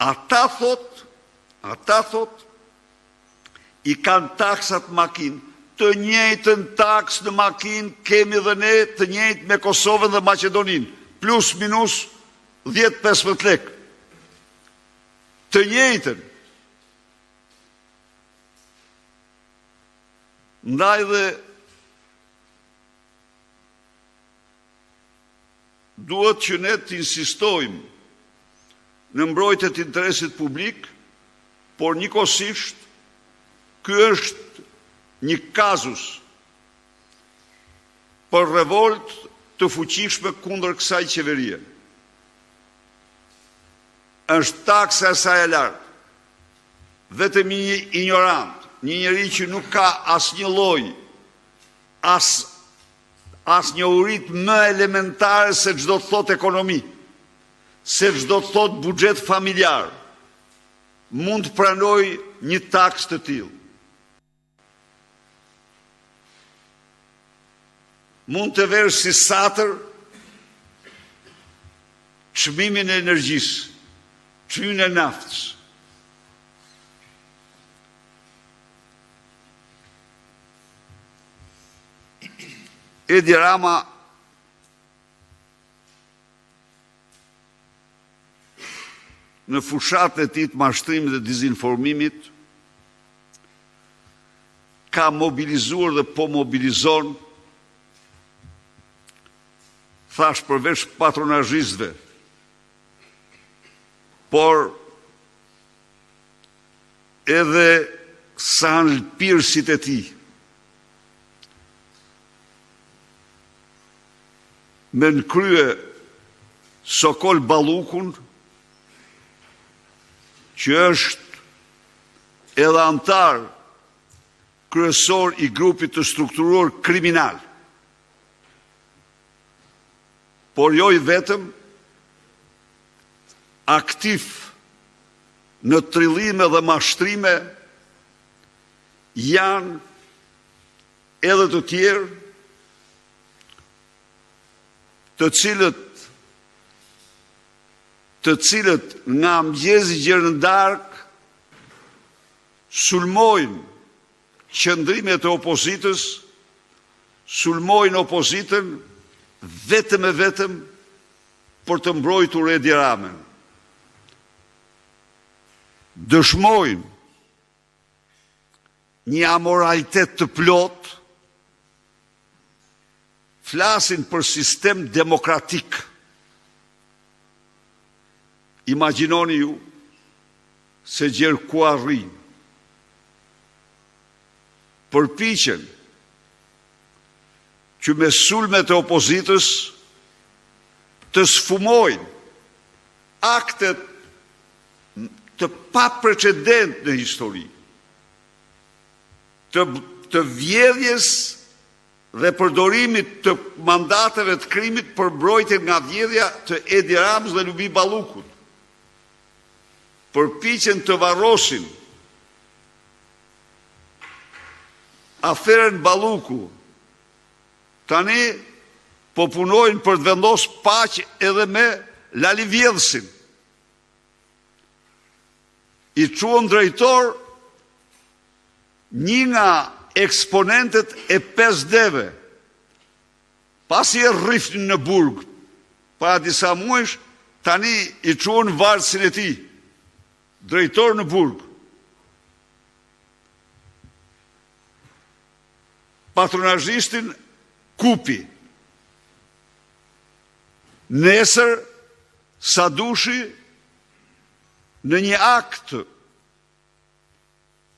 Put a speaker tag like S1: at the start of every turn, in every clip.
S1: Ata thotë, ata thotë, i kanë taksat makinë, të njëjtën taksë në makinë kemi dhe ne të njëjtë me Kosovën dhe Maqedoninë, plus minus 10-15 lekë. Të njëjtën. Ndaj dhe duhet që ne të insistojmë në mbrojtje të interesit publik, por njëkohësisht ky është një kazus për revoltë të fuqishme kundër kësaj qeverie. Është taksa e saj e lartë. Vetëm një injorant, një njeri që nuk ka asnjë lloj, as as njohuritë më elementare se ç'do të thotë ekonomi, se ç'do të thotë buxhet familjar, mund të pranojë një taksë të tillë. Mund të verë si satër çmimin e energjisë, çmimin e naftës. Edi Rama në fushatën e tij të mashtrimit dhe dezinformimit ka mobilizuar dhe po mobilizon thashë përveç patronazhistëve, por edhe sahanlëpirësit e tij. Me në krye Sokol Ballukun, që është edhe anëtar kryesor i grupit të strukturuar kriminal, por jo i vetëm, aktiv në trillime dhe mashtrime janë edhe të tjerë të cilët të cilët nga mëngjesi gjer në darkë sulmojnë qëndrimet e opozitës, sulmojnë opozitën vetëm e vetëm për të mbrojtur Edi Ramën. Dëshmojnë një amoralitet të plotë, flasin për sistem demokratik. Imagjinoni ju se gjer ku arrijnë. Përpiqen që me sulmet e opozitës të sfumojnë aktet të paprecedent në histori, të, të vjedhjes dhe përdorimit të mandateve të krimit për mbrojtjen nga vjedhja të Edi Ramës dhe Lubi Ballukut. Përpiqen të varrosin aferën Balluku. Tani po punojnë për të vendosur paqe edhe me Lali Vjedhësin. I çuan drejtor një nga eksponentët e 5D-ve, pasi e rrifnin në burg para disa muajsh, tani i çuan vartësin e tij, drejtor në burg. Patronazhistin Kupi. Nesër Sadushi në një akt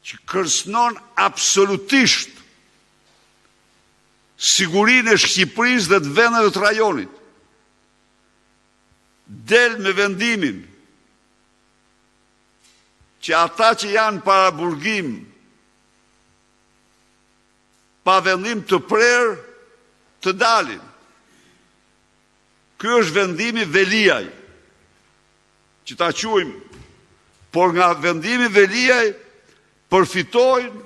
S1: që kërcënon absolutisht sigurinë e Shqipërisë dhe të vendeve të rajonit. Del me vendimin që ata që janë paraburgim pa vendim të prerë të dalin. Ky është vendimi Veliaj, që ta quajmë, por nga vendimi Veliaj përfitojnë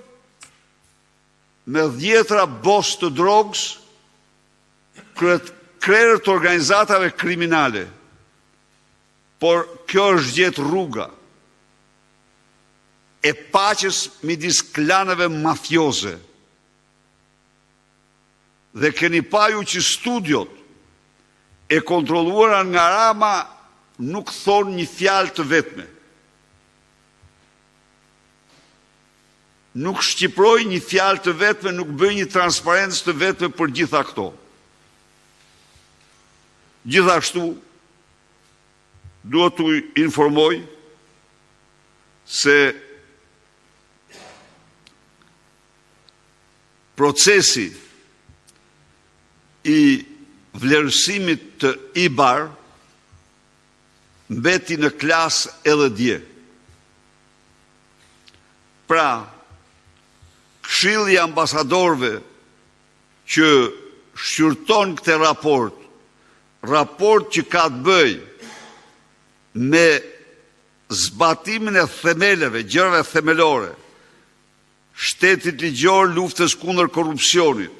S1: me dhjetra bosë të drogës, krerë të organizatave kriminale. Por kjo është gjetë rruga. e paqes midis klaneve mafioze. Dhe keni pa ju që studiot e kontrolluara nga Rama nuk thonë një fjalë të vetme. Nuk shqipërojnë një fjalë të vetme, nuk bëjnë një transparencë të vetme për gjitha këto. Gjithashtu, duhet t'ju informoj se procesi i vlerësimit të IBAR mbeti në klasë edhe dje. Pra, Këshilli i Ambasadorëve që shqyrton këtë raport, raport që ka të bëjë me zbatimin e themeleve, gjërave themelore, shtetit ligjor, luftës kundër korrupsionit,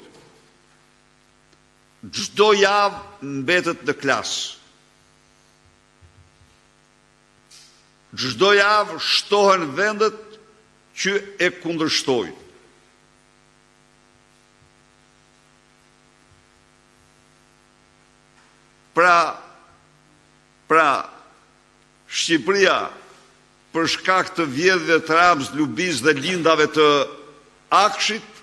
S1: çdo javë mbetet në klasë. Çdo javë shtohen vendet që e kundërshtojnë. Pra, pra, Shqipëria për shkak të vjedhjeve të Ramës, Lubisë dhe Lindave të AKSHI-t,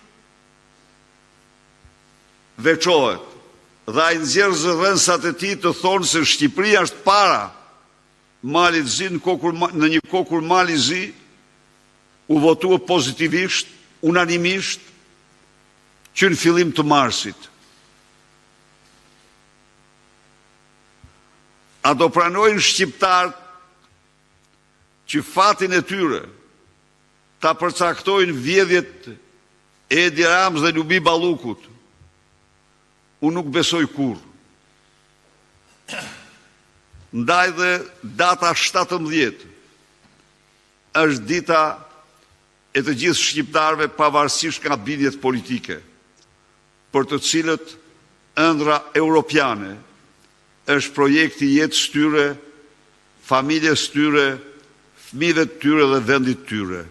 S1: veçohet dhe ai nxjerr zëdhënësat e tij të thonë se Shqipëria është para Malit të Zi në kohë kur në një kohë kur Mali i Zi u votua pozitivisht, unanimisht që në fillim të marsit. A do pranojnë shqiptarët që fatin e tyre ta përcaktojnë vjedhjet e Edi Ramës dhe Lubi Ballukut? Unë nuk besoj kurrë. Ndaj dhe data 17 është dita e të gjithë shqiptarëve pavarësisht nga bindjet politike, për të cilët ëndrra europiane është projekti i jetës së tyre, familjes së tyre, fëmijëve të tyre dhe vendit të tyre.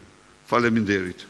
S1: Faleminderit.